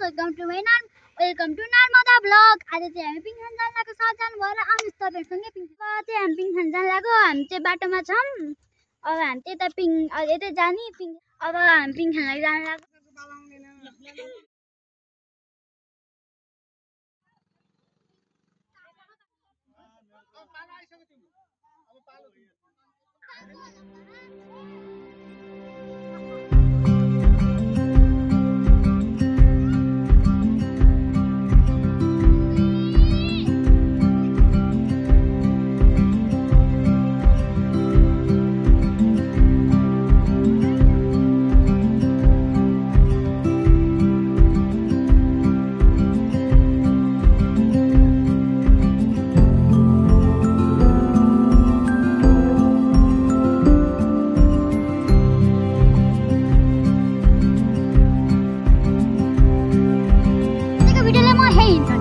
Welcome to Narmada blog. आज चाहिँ हामी पिङ खान जान लागेको, सबजना भएर आउनुहोस् तपाईहरुसँगै पिङ चाहिँ हामी पिङ खान जान लागेको। हामी चाहिँ बाटोमा छौं। अब हामी त्यता पिङ यतै जाने पिङ। अब हामी पिङ खान लागि जान लागेको। Hey,